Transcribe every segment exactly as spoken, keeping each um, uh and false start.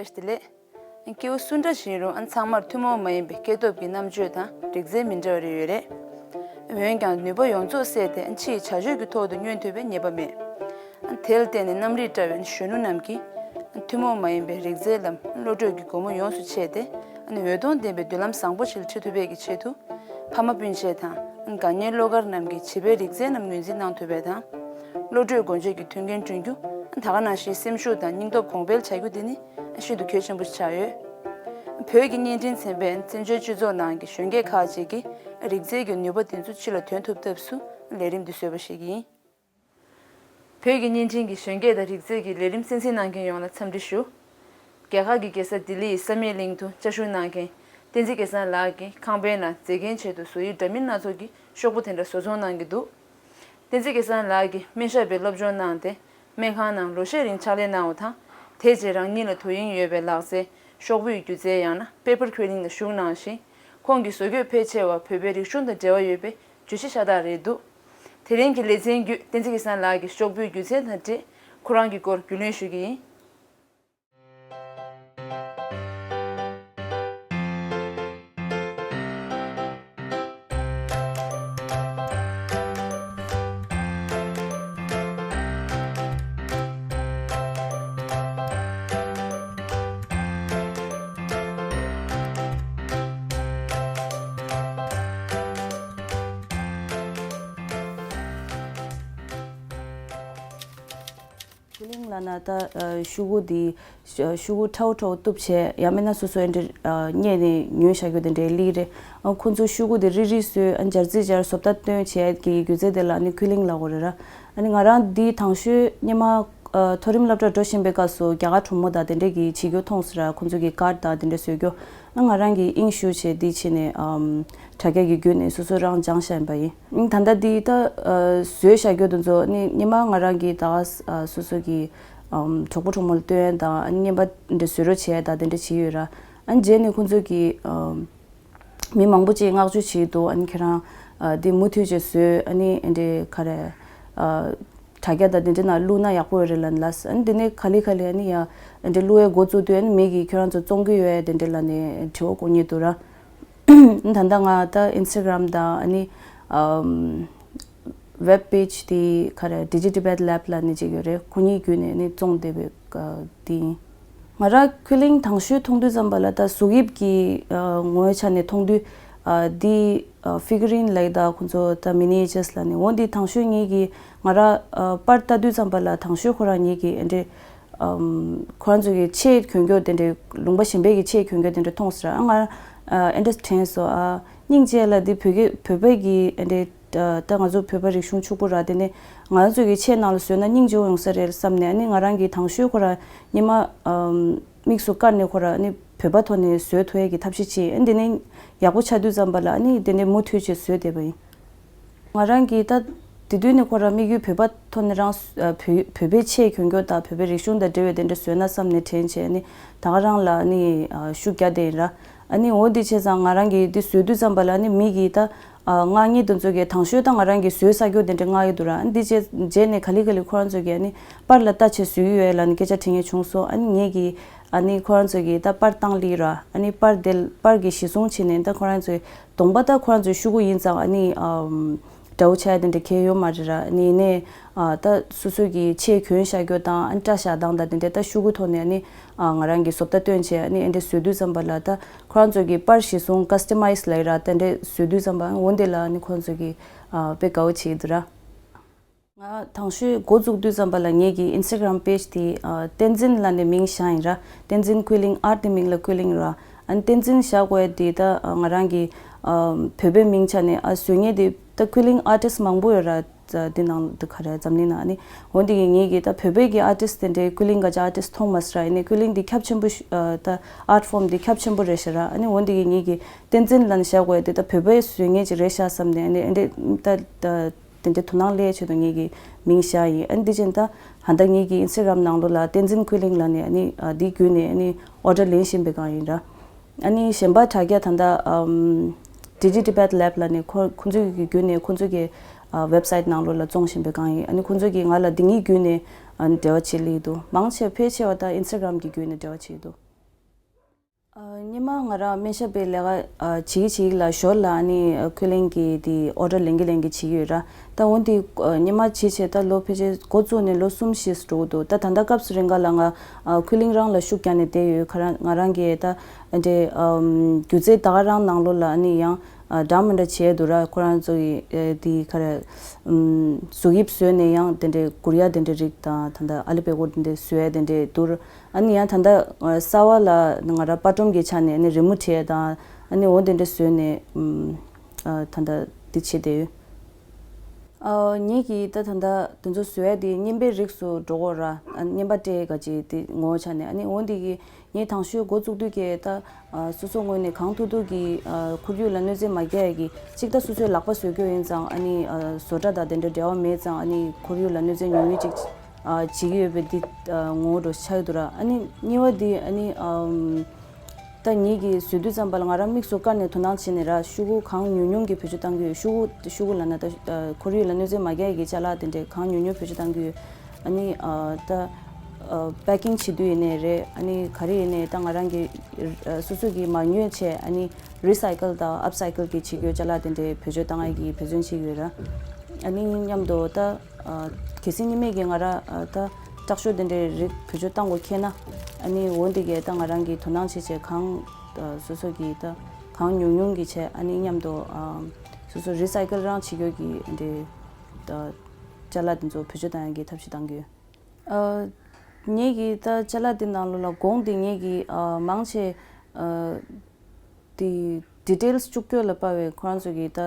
བདེ་ལེགས། སྐྱེ་བོ་སུ་འདྲ་ཞིག་ཡིན་རུང་ཚང་མར་ཐུན་མོང་མ་ཡིན་པའི་སྐྱེ་སྟོབས་ཀྱི་རྣམ་དཔྱོད་དང་རིག་རྩལ་མི་འདྲ་བ་རེ་ཡོད་རེད། འོན་ཀྱང་ནུས་པ་ཡོངས་རྫོགས་བསྲེས་ཏེ་ཕྱིའི་བྱ་སྤྱོད་ཀྱི་ཐོག་ཏུ་བསྙོན་ཐུབ་པའི་ངེས་པ་མེད། དེར་བརྟེན་ནས་གནམ་རིག་བཀྲ་བའི་གཞོན་ནུ་རྣམས་ཀྱིས་ཐུན་མོང་མ་ཡིན་པའི་རིག་རྩལ་ལམ་བློ་གྲོས་ཀྱི་སྒོ་མོ་ཡོངས་སུ་ཕྱེས་ཏེ་འོད་སྟོང་ལྡན་པའི་མདུན་ལམ་བཟང་པོ་ཞིག་ལ་ཁྲིད་ཐུབ་པའི་ཆེད་དུ། ཕ་མ་སྤུན་མཆེད་དང་དགའ་ཉེ་བློ་དཀར་རྣམས་ཀྱིས་བྱིས་པའི་རིག་རྩལ་རྣམས་ངོས་འཛིན་གནང་ཐུབ་པ་དང་། བློ་གྲོས་སྒོ་འབྱེད་ཀྱི་མཐུན་རྐྱེན་བསྐྲུན་རྒྱུ། ད་ག་ནང་བཞིན་སེམས་ཤུགས་དང་སྙིང་སྟོབས་གོང་འཕེལ་བྱ་རྒྱུ་འདི་ནི་ཤིན་ཏུ་གལ་ཆེན་པོ་ཆགས་ཡོད། བོད་ཀྱི་བརྙན་འཕྲིན་ཚན་པས་བཙན་བྱོལ་སྤྱི་ཚོགས་ནང་གི་གཞོན་སྐྱེས་ཁག་ཅིག་གིས་རིག་རྩལ་གྱི་ནུས་པ་དེ་ཚོ་ཕྱི་ལ་ཐོན་ཐུབ་ཐབས་སུ་ལས་རིམ་འདི་བཟོས་པ་ཞིག་ཡིན། བོད་ཀྱི་བརྙན་འཕྲིན་གྱི་གཞོན་སྐྱེས་དང་རིག་རྩལ་གྱི་ལས་རིམ་གསན་གཟིགས་གནང་མཁན་ཡོངས་ལ་འཚམས་འདྲི་ཞུ། རྒྱ་གར་གྱི་རྒྱལ་ས་ལྡི་ལི་ཡི་བསམ་ཡས་གླིང་དུ་བཅའ་བཞུགས་གནང་མཁན་བསྟན་འཛིན་སྐལ་བཟང་ལགས་ཀྱིས་ཁང་པའི་ནང་མཛེས་རྒྱན་ཆེད་དུ་བཟོ་དབྱིབས་འདྲ་མིན་སྣ་ཚོགས་ཀྱི་ཤོག་བུ་དེ་འདྲ་བཟོ་ཚོང་གནང་གི་འདུག་བསྟན་འཛིན་སྐལ་བཟང་ལགས་ཀྱིས་སྨན་ཞབས་པའི་སློབ་སྦྱོང་གནང་སྟེ་སྨན་ཁང་ནང་ལོ་ཤས་རིང་ཕྱག་ལས་གནང་བ་དང་། དེ་རྗེས་རང་ཉིད་ལ་དོ་དབྱིངས་ཡོད་པའི་ལག་རྩལ་ཤོག་བུའི་སྒྱུ་རྩལ་ཡང་ན་པེ་པར་ཁུ་ལིང་ལ་ཞུགས་གནང་ཞིང་། ཁོང་གི་བཟོ་བཀོད་ཕལ་ཆེ་བ་བོད་པའི་རིག་གཞུང་དང་འབྲེལ་བ་ཡོད་པའི་བརྗོད་གཞི་ཤ་སྟག་རེད་འདུག་དེ་རིང་གི་ལེ་ཚན་བརྒྱུད་བསྟན་འཛིན་སྐལ་བཟང་ལགས་ཀྱི་ཤོག་བུའི་སྒྱུ་རྩལ་དང་འབྲེལ་ཁོ་རང་གི་སྐོར་རྒྱུས་ལོན་ཞུ་གི་ཡིན། ཀུ་ལིང་ལབ་ན་ད་ཤོག་གུ་འདི་ཤོག་གུ་ཁྲའོ་ཁྲའོ་གཏུབ་བྱས་ཡང་མིན་ན་སོ་སོ་འདྲ་རྙེད་ནས་ཉོས་བཞག་རྒྱུ་དེ་འདྲའི་ལི་རེད། ཁོ་ཚོ་ཤོག་གུ་དེ་རིལ་རིལ་བཟོས་སྦྱར་རྩི་སྦྱར་བཟོ་ལྟ་སྟོན་བྱས་ཀྱི་སྒྱུ་རྩལ་དེ་ལ་ནི་ཀུ་ལིང་ལབ་དགོས་རེད་ར། ཨ་ནི་ང་རང་འདི་དང་ཤོས་སྔོན་མ་མཐོ་རིམ་སློབ་གྲྭར་འགྲོ་བཞིན་པའི་སྐབས་སུ་རྒྱ་གར་གྲོགས་མོ་དང་དེ་འདྲས་ཀྱིས་བྱེད་རྒྱུ་མཐོང་སོང་ར། ཁོ་ཚོ་གིས་ཀར་དང་དེ་འདྲས་བཟོ་རྒྱུ། ཨ་ང་རང་གིས་དབྱིངས་ཞུགས་བྱས་འདི་བྱས་ནས་དྲ་རྒྱ་གི་བརྒྱུད་ནས་སོ་སོ་རང་སྦྱངས་བཞག་ཡིན་པ་ཡིན། ད་ལྟ་འདི་ད་བཟོས་བཞག་རྒྱུ་དེ་ཚོ་ནི་སྔོན་མ་ང་རང་གིས་ད་སོ་སོ་གི་གྲོགས་པོ་གྲོགས་མོ་ལ་སྟོན་ཡ་དང་། ཨ་ནི་རྔན་པ་འདྲ་བཟོ་རོགས་བྱས་ཡ་དང་དེ་འདྲ་བྱས་ཡོད་ར། ཨ་ནི་རྗེས་ནས་ཁོ་ཚོ་གིས་མི་མང་པོ་ཅིག་བསྔགས་བརྗོད་བྱེད་ཀྱི་འདུག་ཨ་ནི་ཁྱེད་རང་འདི་མུ་མཐུད་བྱས་བཟོས། ཨ་ནི་འདི་ག་རེ་དྲ་རྒྱ་དང་དེ་འདྲ་ནང་བླུགས་ན་ཡག་པོ་ཡོད་རེད་ལབ་ལབ། ཨ་ནི་དེ་ནས་ག་ལེ་ག་ལེ་ཨ་ནི་ཡ་འདི་བླུགས་ཡ་འགོ་བཙུགས་དུས་ཨ་ནི་མི་གིས་ཁྱོད་རང་ཚོ་བཙོང་གི་ཡོད་ཡ་དེ་འདྲ་ལབ་ནས་དྲི་བ་བཀོད་མཁན་འདུག་ར། ད་ལྟ་ང་ད་ཨིན་སི་ཊ་གྷ་རམ་དང་ཨ་ནི་ཨམ་ཝེབ་པེ་ཇི་དེ་ག་རེ་Digi Tibet Lab ལབ་ནས་ཅིག་ཡོད་རེད། ཁོ་གཉིས་བརྒྱུད་ནས་ཨ་ནི་བཙོང་བསྡད་པའི་དེ་ཡིན། ང་རང་ཀུ་ལིང་དང་ཤོས་མཐོང་དུས་ཙམ་པ་ལ་ད་གཟུགས་དབྱིབས་ཀྱི་ངོ་བོའི་ཆ་ནས་མཐོང་དུས་འདི་ཕི་གི་རིན་ལབ་ད་ཁོ་ཚོ་ད་མི་ནི་ཨེ་ཅར་ལབ་ནས། འོ་འདི་དང་ཤོས་ངེད་ཀྱིས་ང་རང་པར་ལྟ་དུས་ཙམ་པ་ལ་དང་ཤོས་ཁོ་རང་ངེད་ཀྱིས་ཨ་འདྲས་ཁོ་རང་ཚོ་གི་ཆས་གྱོན་རྒྱུ་དེ་འདྲའི་ལུང་པ་གཞན་པའི་གི་ཆས་གྱོན་རྒྱུ་དེ་འདྲ་མཐོང་སོང་ར། ང་ཨ་འདྲས་དྲན་སོང་། ཨ་སྙིང་རྗེ་ལ་འདི་བོད་ཀྱི་བོད་པའི་གི་ཨ་འདྲས་ད་ང་ཚོ་བོད་པ་རིག་གཞུང་ཕྱུག་པོ་ར། དེ་ནས་ང་རང་ཚོ་གི་ཆས་ནང་ལ་བཟོས་ན་སྙིང་རྗེ་པོ་ཡོང་ས་རེད་བསམ་ནས། ཨ་ནི་ང་རང་གི་དང་ཤོས་ཁོ་ར་སྔོན་མ་དམིགས་སུ་བཀར་ནས་ཁོ་ར་ཨ་ནི་བོད་པ་ཐོག་ནས་བཟོས་ཐུབ་ཡས་ཀྱི་ཐབས་ཤེས་བྱས། ཨ་ནི་དེ་ནས་ཡག་པོ་ཆགས་དུས་ཙམ་པ་ལ་ཨ་ནི་དེ་ནས་མུ་མཐུད་བྱས་བཟོས་བསྡད་པ་ཡིན། ང་རང་གིས་ད་དེ་དུས་ནས་ཁོ་རང་དམིགས་ཡུལ་བོད་པ་ཐོག་ནས་རང་བོད་བོད་པའི་ཆས་གྱོན་རྒྱུ་དང་བོད་པའི་རིག་གཞུང་དང་འབྲེལ་བའི་དེ་འདྲ་བཟོས་ན་བསམ་ནས་དྲན་བྱས་ནས་ད་ག་རང་ལ་ནི་ཤུགས་རྒྱག་བསྡད་ཡིན་ར། ཨ་ནི་འོ་འདི་བྱས་ཙང་ང་རང་གིས་འདི་བཟོས་དུས་ཙམ་པ་ལ་ནི་མི་གིས་ད་མངགས་མཁན་དེ་ཚོ་གིས་དང་ཤོས་ད་ང་རང་གིས་བཟོས་ཚར་རྒྱུ་དེ་འདྲ་མངགས་ཡོད་འདུག་ར། ཨ་འདི་བྱས་རྗེས་ནས་ག་ལེ་ག་ལེ་ཁོ་རང་ཚོ་གིས་ཨ་ནི་པར་ལ་ལྟ་བྱས་བཟོས་ཀྱི་ཡོད་ལབ་ནས་སྐད་ཆ་དྲི་མཁན་བྱུང་སོང་། ཨ་ནི་ངེད་ཀྱིས་ཨ་ནི་ཁོ་རང་ཚོ་གིས་ད་པར་བཏང་ལི་ར། ཨ་ནི་པར་དེ་པར་གྱི་གཞི་བཟུང་བྱས་ནས་ད་ཁོ་རང་ཚོའི་གདོང་པ་ད་ཁོ་རང་ཚོའི་ཤོག་གུ་ཡིན་ཙང་ཨ་ནི་ཨམ་འདྲ་བོ་ཆགས་ཡ་དེ་འདྲ་གང་ཡང་ཡོད་མ་རེད་ར། ཨ་ནི་ཡིན་ནའི་ཨ་ད་སོ་སོ་གི་ཆས་གྱོན་བཞག་རྒྱུ་དང་ཨ་ནི་སྐྲ་བཞར་སྟངས་དང་དེ་འདྲ་ད་ཤོག་གུ་ཐོག་ནས་ཨ་ནི་ཨ་ང་རང་གིས་བཟོ་ལྟ་སྟོན་བྱས་ཨ་ནི་ཨེ་འདྲ་བཟོས་དུས་ཙམ་པ་ལ་ད་ཁོ་རང་ཚོ་གི་པར་གཞི་བཟུང་ཀ་སི་ཊ་མའི་ཛི་ལབ་ཡ་ར། དེ་འདྲ་བཟོས་དུས་ཙམ་པ་འོ་འདི་ལ་ཨ་ནི་ཁོ་རང་ཚོ་གིས་ཨ་དཔེ་དགའ་བོ་བྱེད་ཀྱི་འདུག་ར། ང་དང་ཤོས་འགོ་བཙུགས་དུས་ཙམ་པ་ལ་ངེད་ཀྱི་ཨིན་སི་ཊ་གྷ་རམ་པེ་ཇི་དེ་ཨ་བསྟན་འཛིན་ལབ་ནས་མིང་བཞག་ཡིན་ར། བསྟན་འཛིན་ཀུན་གླིང་། ཨར་ཊི་དེ་མིང་ལ་ཀུན་གླིང་ར། ཨ་ནི་བསྟན་འཛིན་བཞག་དགོས་ཡ་དེ་ད་ཨ་ང་རང་གི་ཨ་བོད་པའི་མིང་ཆ་ནས་ཨ་བཟོ་མཁན་དེ་ད་ཀུན་གླིང་ཨར་ཊིསི་མང་པོ་ཡོད་ར། འདི་ནང་དུ་ག་རེ་འཛམ་གླིང་ནང་ཨ་ནི་འོ་འདི་གི་ངེད་ཀྱི་ད་བོད་པའི་གི་ཨར་ཊིསི་དེ་འདྲའི་ཀུན་གླིང་ག་ཅིག་ཨར་ཊིསི་མཐོང་མ་སོང་ར། ཡིན་ནའི་ཀུན་གླིང་འདི་ཁྱབ་ཆེན་པོ་ཞིག་ཨ་ད་ཨར་ཊི་ཕོམ་འདི་ཁྱབ་ཆེན་པོ་རེད་ཤག་ར། ཨ་ནི་འོ་འདི་གི་ངེད་ཀྱི་བསྟན་འཛིན་ལབ་ནས་བཞག་དགོས་ཡ་དེ་ད་བོད་པའི་བཟོ་མཁན་ཅིག་རེད་ཤག་བསམ་ནས་ཨ་ནི་ཨ་འདི་ད་ད། དེ་འདྲའི་དོ་སྣང་སླེབས་ཆེད་དུ་ངེད་ཀྱིས་མིང་བཞག་ཡིན། ཨ་ནི་དེ་བཞིན་ད་ཧ་ད་ངེད་ཀྱི་ཨིན་སི་ཊ་གྷ་རམ་ནང་ལོགས་ལ་བསྟན་འཛིན་ཀུན་གླིང་ལབ་ནས་ཨ་ནི་ཨ་འདི་བརྒྱུད་ནས་ཨ་ནི་ཨོ་ཌར་ལེན་བཞིན་པའི་སྒང་ཡིན་ར། ཨ་ནི་གཞན་པ་དྲ་རྒྱ་ད་ལྟ་ཨམ་Digi Tibet Lab ལབ་ནས་ཁོ་ཁོ་ཚོ་གི་བརྒྱུད་ནས་ཁོ་ཚོ་གི་ཨ་ཝེབ་སའིཊ་ནང་ལོགས་ལ་བཙོང་བཞིན་པའི་སྒང་ཡིན། ཨ་ནི་ཁོ་ཚོ་གིས་ང་ལ་འདི་གཉིས་བརྒྱུད་ནས་ཨ་ནི་འབྲེལ་བ་བྱེད་ལེ་འདུག་མང་ཆེ་ཕལ་ཆེ་བ་ད་ཨིན་སི་ཊ་གྷ་རམ་གྱི་བརྒྱུད་ནས་འབྲེལ་བ་བྱེད་འདུག་ཨ། སྔོན་མ་ང་རང་སྨན་ཞབས་པའི་ལས་ཀ་ཨ་བྱེད་ཀྱི་བྱེད་ཀྱི་ལ་ཞོར་ལ་ཨ་ནི་ཨ་ཁོལ་ལེན་གྱི་དེ་ཨོ་ཌར་ལེན་གྱི་ལེན་གྱི་བྱེད་ཀྱི་ཡོད་ར། ད་འོ་དེ་ཨ་སྔོན་མ་བྱེད་བྱེད་ད་ལོ་ཕལ་ཆེར་འགོ་བཙུགས་ནས་ལོ་གསུམ་བཞི་འགྲོ་གི་འདུག་ད་ད་ལྟ་སྐབས་སུ་རིང་ག་ལ་ང་ཨ་ཁོལ་ལེན་རང་ལ་ཤུགས་རྒྱག་ནས་བསྡད་ཡོད། ཁ་རང་ང་རང་གིས་ད་འདྲེ་ཨམ་སྒྱུ་རྩལ་ད་ག་རང་ནང་ལོགས་ལ་ཨ་ནི་ཡང་ཨ་འདྲ་མི་འདྲ་བྱས་འདུག་ར། ཁོ་རང་ཚོ་ཡི་ཨ་དེ་ག་རེ་ཨམ་གཟུགས་དབྱིབས་བཟོས་ནས་ཡང་དེ་འདྲའི་གུར་ཡ་དེ་འདྲའི་རིགས་དང་ད་ལྟ་ཨ་ལི་པེ་གོ་དེ་འདྲའི་བཟོས་ཡ་དེ་འདྲའི་འདུག་ཨ་ནི་ཡང་ད་ལྟ་ཨ་གསར་བ་ལ་ང་རང་པར་སྒྲོམ་གྱི་ཆ་ནས་ཨ་ནི་རི་མོ་བྲིས་དང་ཨ་ནི་འོ་དེ་འདྲ་བཟོས་ནས་ཨམ་ཨ་ད་ལྟ་འདི་བྱེད་བསྡད་ཡོད། ཨ་ངེད་ཀྱིས་ད་ད་ལྟ་དེ་ཚོ་བཟོས་ཡ་དེ་རྔན་པའི་རིགས་སུ་འགྲོ་གོ་ར། ཨ་རྔན་པ་སྤྲད་ག་ཅིག་དེ་ངོ་བོ་ཆ་ནས་ཨ་ནི་འོ་འདི་གི་ངས་དང་ཤོས་འགོ་བཙུགས་དུས་ཀྱི་ད་ཨ་སོ་སོ་ངོས་ནས་གང་ཐུབ་ཐུབ་ཀྱིས་ཨ་ཁོར་ཡུག་ལ་གནོད་འཚེ་མ་རྒྱག་ཡ་གི་གཅིག་ད་སོ་སོའི་ལག་པ་བཟོ་རྒྱུ་ཡིན་ཙང་ཨ་ནི་ཨ་བཟོ་གྲྭ་དང་དེ་འདྲ་འབྲེལ་བ་མེད་ཙང་ཨ་ནི་ཁོར་ཡུག་ལ་གནོད་འཚེ་ཉུང་ཉུང་ཅིག་ཨ་བྱེད་ཀྱི་ཡོད་པའི་འདི་ཨ་ངོ་བོ་འདྲ་ཆགས་ཀྱི་འདུག་ར། ཨ་ནི་གཉིས་པ་འདི་ཨ་ནི་ཨམ་ད་ངེད་ཀྱིས་བཟོ་དུས་ཙམ་པ་ལ་ང་རང་དམིགས་སུ་བཀར་ནས་དོ་སྣང་བྱས་ནས་ར་ཤོག་གུ་གང་ཉུང་ཉུང་གི་བེད་སྤྱོད་གཏང་གི་ཡོད། ཤོག་གུ་ཤོག་གུ་ལབ་ན་ད་ཁོར་ཡུག་ལ་གནོད་འཚེ་མ་རྒྱག་ཡ་གི་ཅ་ལག་དེ་འདྲས་གང་ཉུང་ཉུང་བེད་སྤྱོད་གཏང་གི་ཡོད། ཨ་ནི་ཨ་ད་ཨ་པེ་ཀིང་བྱེད་དུས་ཡིན་ནའི་རེད། ཨ་ནི་ག་རེ་ཡིན་ནའི་ད་ང་རང་གི་ཨ་སོ་སོ་གི་མ་ཉོས་བྱས་ཨ་ནི་རི་སའི་ཀལ་དང་ཨབ་སའི་ཀལ་གི་བྱེད་རྒྱུ་ཅ་ལག་དེ་འདྲས་བེད་སྤྱོད་གཏང་ཡ་གི་འབད་བརྩོན་བྱེད་ཀྱི་ཡོད་ར། ཨ་ནི་མཉམ་དུ་ད་ཨ་གལ་སྲིད་སྔོན་མ་གི་ང་རང་ཨ་ད་ལྕགས་ཤོག་དེ་འདྲའི་རིགས་བེད་སྤྱོད་བཏང་དགོས་ཁེལ་ན། ཨ་ནི་འོ་འདི་གས་ད་ང་རང་གིས་དོ་སྣང་བྱས་བྱས་གང་ཨ་སོ་སོ་གིས་ད་གང་ཉུང་ཉུང་གིས་བྱས་ཨ་ནི་མཉམ་དུ་ཨ་སོ་སོ་རི་སའི་ཀལ་རང་བྱེད་རྒྱུ་གི་འདི་ད་ཅ་ལག་དེ་ཚོ་བེད་སྤྱོད་བཏང་ཡ་གི་ཐབས་ཤེས་གཏང་གི་ཡོད། ཨ་ངེད་ཀྱི་ད་ཅ་ལག་དེ་ནང་ལོགས་ལ་གོང་དེ་ངེད་ཀྱི་ཨ་མང་ཆེ་ཨ་དེ་ཌི་ཊེལ་སི་བཅུག་རྒྱུ་ལ་དཔག་པའི་ཁོ་རང་ཚོ་གི་ད་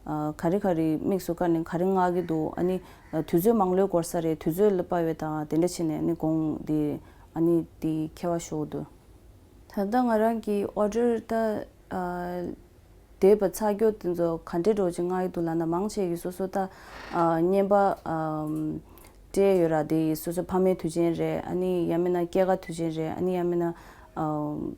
ཨ་ག་རེ་ག་རེ་དམིགས་སུ་བཀར་ནས་ག་རེ་མངགས་ཀྱི་འདུག་ཨ་ནི་ཨ་དུས་ཚོད་མང་ལོས་འགོར་ས་རེད། དུས་ཚོད་ལ་དཔག་པའི་དང་དེ་འདྲ་བྱས་ནས་ཨ་ནི་གོང་དེ་ཨ་ནི་དེ་ཁྱད་པར་ཤོར་འདུག་ད་ལྟ་ང་རང་གི་ཨོ་ཌར་ད་ཨ་འདས་པ་ཚར་རྒྱུ་དེ་ཚོ་ག་འདྲས་འདྲ་ཅིག་མངགས་ཀྱི་འདུག་ལབ་ན་མང་ཆེ་གི་སོ་སོ་ད་ཨ་རྔན་པ་ཨམ་སྤྲད་ཡོད་ར། དེ་སོ་སོ་ཕ་མའི་དུས་ཆེན་རེད། ཨ་ནི་ཡང་མིན་ན་སྐྱེས་སྐར་དུས་ཆེན་རེད། ཨ་ནི་ཡང་མིན་ན་ཨ་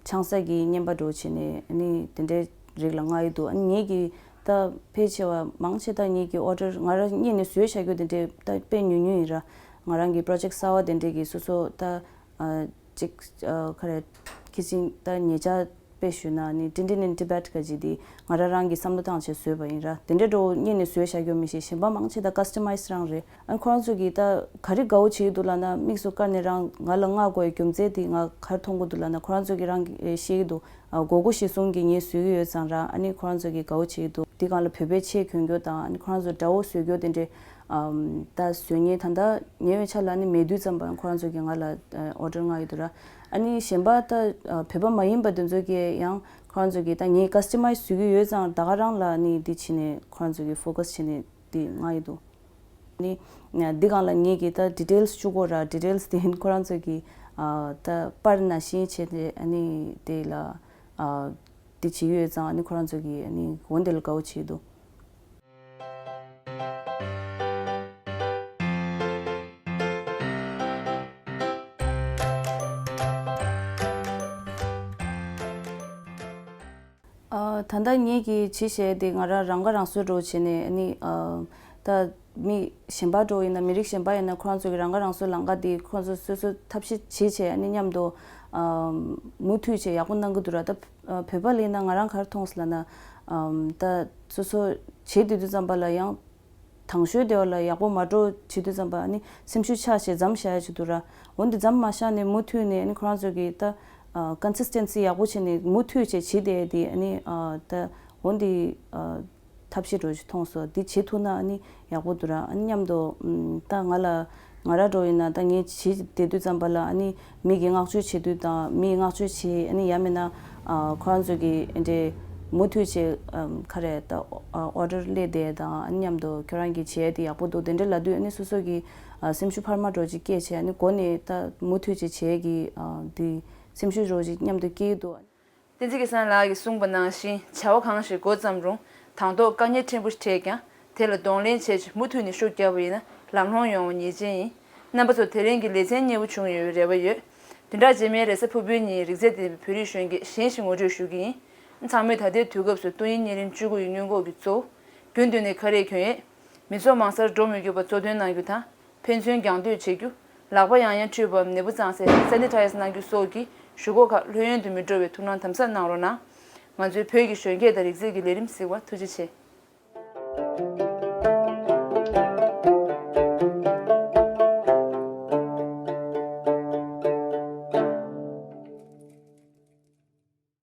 ཆང་ས་གི་རྔན་པ་འདྲ་བྱས་ནས་ཨ་ནི་དེ་འདྲའི་རིགས་ལ་མངགས་ཡོད་འདུག་ཨ་ནི་ངེད་ཀྱི་ད་ཕལ་ཆེ་བ་མང་ཆེ་ད་ངེད་ཀྱི་ཨོ་ཌར་ང་རང་སྔོན་ནས་བཟོས་བཞག་རྒྱུ་དེ་འདྲའི་ད་དཔེ་ཉུང་ཉུང་ཡིན་ར། ང་རང་གི་པྲོ་ཇེཀ་གསར་བ་དེ་འདྲའི་གི་སོ་སོ་ད་ཨ་ཅིག་ཨ་ག་རེ་ཁི་ཅིང་ད་ཉེ་ཆར་དཔེ་ཞུས་ན་ནི་Tintin in Tibet ག་ཅིག་དེ་ང་རང་རང་གི་བསམ་བློ་བཏང་བྱས་བཟོས་པ་ཡིན་ར། དེ་འདྲའི་འདྲ་བོ་སྔོན་ནས་བཟོས་བཞག་རྒྱུ་མི་ཤེས། གཞན་པ་མང་ཆེ་ད་ཀ་སི་ཊ་མའི་ཛི་རང་རེད། ཨ་ཁོ་རང་ཚོ་གིས་ད་ག་རེ་དགའ་བོ་བྱེད་ཀྱི་འདུག་ལབ་ན་དམིགས་སུ་བཀར་ནས་རང་ང་ལ་མངགས་དགོས་རྒྱུ་མཚན་དེ་ང་ག་རེ་མཐོང་གི་འདུག་ལབ་ན་ཁོ་རང་ཚོ་གིས་རང་གིས་ཤེས་ཀྱི་འདུག་ཨ་དགོས་མཁོ་གཞིར་བཟུང་གིས་ངས་བཟོས་ཀྱི་ཡོད་ཙང་ར། ཨ་ནི་ཁོ་རང་ཚོ་གིས་དགའ་བོ་བྱེད་ཀྱི་འདུག་དེ་སྒང་ལ་བོད་པའི་ཆས་གྱོན་རྒྱུ་དང་ཨ་ནི་ཁོ་རང་ཚོ་འདྲ་བོ་བཟོ་རྒྱུ་དེ་འདྲའི་ཨམ་ད་བཟོ་མཁན་ད་ལྟ་ཉེ་བའི་ཆར་ལ་ཨ་ནི་མེད་དུས་ཙམ་པ་ཁོ་རང་ཚོ་གིས་ང་ལ་ཨ་ཨོ་ཌར་མངགས་ཡོད་འདུག་ར། ཨ་ནི་གཞན་པ་ད་ཨ་བོད་པ་མ་ཡིན་པ་དེ་ཚོ་གིས་ཡང་ཁོ་རང་ཚོ་གིས་ད་ངས་ཀ་སི་ཊ་མའི་ཛི་བཟོ་གི་ཡོད་ཙང་ད་ག་རང་ལ་ཨ་ནི་འདི་བྱས་ནས་ཁོ་རང་ཚོ་གིས་ཕོ་ཀ་སི་བྱས་ནས་འདི་མངགས་ཡོད་འདུག་ནི་འདི་སྒང་ལ་ངེད་ཀྱིས་ད་ཌི་ཊེལ་སི་བཅུག་དགོས་ར། ཌི་ཊེལ་སི་དེ་ཁོ་རང་ཚོ་གིས་ཨ་ད་པར་ནང་བཞིན་བྱས་ཏེ་ཨ་ནི་དེ་ལ་ཨ་དེ་བྱེད་ཀྱི་ཡོད་ཙང་ཨ་ནི་ཁོ་རང་ཚོ་གིས་ཨ་ནི་འོ་འདི་ལ་དགའ་བོ་བྱེད་འདུག་ཨ་ད་ལྟ་ངེད་ཀྱིས་བྱེད་བཞིན་དེ་ང་རང་རང་ཁ་རང་གསོ་འདྲ་བོ་བྱས་ནས་ཨ་ནི་ཨ་ད་མི་གཞན་པ་འདྲ་བོ་ཡིན་ན་མི་རིགས་གཞན་པ་ཡིན་ན་ཁོ་རང་ཚོ་གི་རང་ཁ་རང་གསོའི་ལམ་ཁ་དེ་ཁོ་རང་ཚོ་སོ་སོ་ཐབས་ཤེས་བྱེད་བྱས་ཨ་ནི་མཉམ་དུ་ཨ་མུ་མཐུད་བྱས་ཡག་པོ་གནང་གི་འདུག་ར། ད་ཨ་བོད་པ་ལ་ཡིན་ན་ང་རང་ག་རེ་མཐོང་སོང་ལབ་ན་ཨ་ད་སོ་སོ་བྱེད་སྡོད་དུས་ཙམ་པ་ལ་ཡང་། དང་ཤོས་དེ་བ་ལ་ཡག་པོ་མ་འགྲོ་བྱེད་དུས་ཙམ་པ་ཨ་ནི་སེམས་ཤུགས་ཆག་བྱས་མཚམས་བཞག་ཡ་བྱེད་འདུག་ར། འོན་ཏེ་མཚམས་མ་བཞག་ནས་མུ་མཐུད་ནས་ཨ་ནི་ཁོ་རང་ཚོ་གིས་ད་ཀོན་སིས་ཊེན་སི་ཡག་པོ་བྱས་ནས་མུ་མཐུད་བྱས་བྱེད་བསྡད་དེ་ཨ་ནི་ད་འོན་ཏེ་ཐབས་ཤེས་འདྲ་ཞིག་མཐོང་སོང་། འདི་བྱེད་ཐུབ་ན་ཨ་ནི་ཡག་པོ་འདུག་ར། ཨ་ནི་མཉམ་དུ་ད་ང་ལ་ང་རང་འདྲ་ཡིན་ན་ད་ངས་བྱེད་བསྡད་དུས་ཙམ་པ་ལ་ཨ་ནི། མི་གིས་བསྔགས་བརྗོད་བྱེད་དུས་དང་མིས་བསྔགས་བརྗོད་བྱེད་ཨ་ནི་ཡང་མིན་ན་ཨ་ཁོ་རང་ཚོ་གིས་ཨེ་འདྲའི་མུ་མཐུད་བྱས་ཨམ་ག་རེ་ད་ཨོ་ཌར་སླེབས་བསྡད་དང་ཨ་ནི་མཉམ་དུ་ཁྱོད་རང་གིས་བྱས་དེ་ཡག་པོ་འདུག་དེ་འདྲ་ལབ་དུས་ཨ་ནི་སོ་སོ་གིས་ཨ་སེམས་ཤུགས་འཕར་མ་འདྲ་ཅིག་སྐྱེས་བྱས་ཨ་ནི་འགོ་ནས་ད་མུ་མཐུད་བྱས་བྱས་ཀྱི་ཨ་དེ་སེམས་ཤུགས་འདྲ་ཅིག་མཉམ་དུ་སྐྱེ་གི་འདུག་བསྟན་འཛིན་སྐལ་བཟང་ལགས་ཀྱིས་གསུངས་པ་ནང་བཞིན་བྱ་བ་གང་ཞིག་འགོ་བརྩམས་རུང་དང་ཐོག་དཀའ་ངལ་ཕྲན་བུ་ཞིག་འཕྲད་ཀྱང་དེ་ལ་གདོང་ལེན་བྱས་རྗེས་མུ་མཐུད་ནས་ཤུགས་བརྒྱབ་པ་ཡིན་ན་ལམ་ལྷོང་ཡོང་བ་ངེས་ཅན་ཡིན། རྣམ་པ་ཚོར་དེ་རིང་གི་ལེ་ཚན་མཉེས་པོ་བྱུང་ཡོད་པའི་རེ་བ་ཡོད། བདུན་ཕྲག་རྗེས་མའི་རེས་གཟའ་ཕུར་བུའི་ཉིན་རིག་རྩལ་ལྡན་པའི་བོད་རིགས་གཞོན་སྐྱེས་གཞན་ཞིག་ངོ་སྤྲོད་ཞུ་གི་ཡིན། ཚང་མས་ད་ལྟའི་དུས་སྐབས་སུ་ཏོག་དབྱིབས་གཉན་རིམས་བཅུ་དགུ་ཡི་སྔོན་འགོག་གི་གཙོ་བོ། རྒྱུན་དུ་ནས་ཁ་རས་གྱོན་ཡས། མི་ཚོགས་མང་སར་འགྲོ་མི་དགོས་པར་གཙོ་འདོན་གནང་རྒྱུ་དང་། ཕན་ཚུན་རྒྱང་སྡོད་བྱེད་རྒྱུ། ལག་པ་ཡང་ཡང་འཁྲུད་པའམ་ནད་འབུ་གཙང་སའི་སེ་ནི་ཊའི་ཛར་གནང་རྒྱུ་སོགས་ཀྱིས་ ཞུ་སྒོ་ཁག་ལྷོད་ཡངས་དུ་མི་འགྲོ་བའི་ཐུགས་སྣང་དམ་ཟབ་གནང་རོགས་གནང་། ང་ཚོའི་བོད་ཀྱི་གཞོན་སྐྱེས་དང་རིག་རྩལ་གྱི་ལས་རིམ་གཟིགས་པར་ཐུགས་རྗེ་ཆེ།